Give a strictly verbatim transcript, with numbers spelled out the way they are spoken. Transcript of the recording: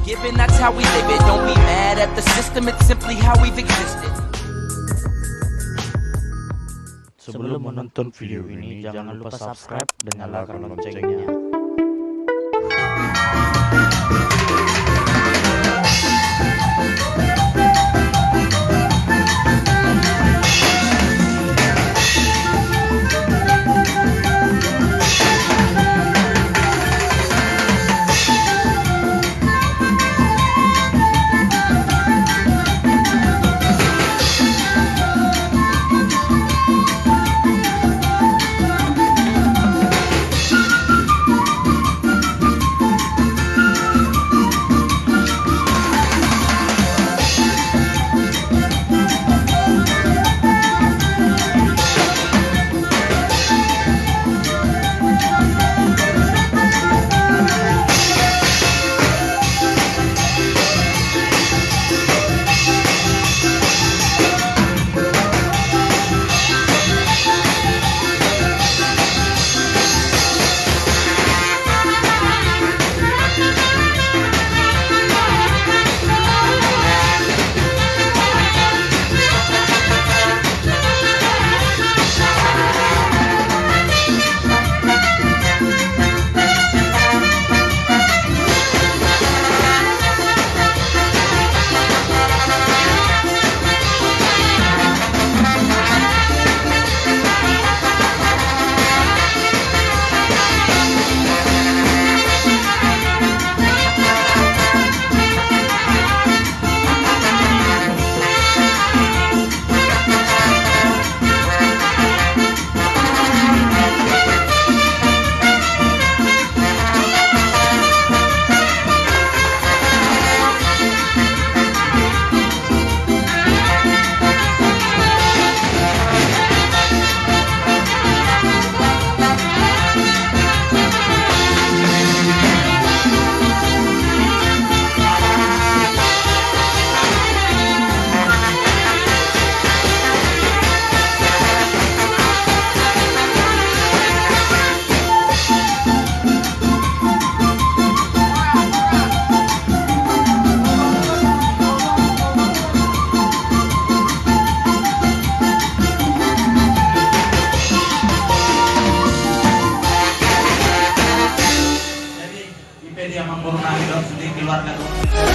Given that's how we live it, don't be mad at the system, it's simply how we've existed. Sebelum menonton video ini, jangan lupa subscribe dan nyalakan loncengnya. Jadi, ipe dia manggur nami dok, sedih keluarga dok.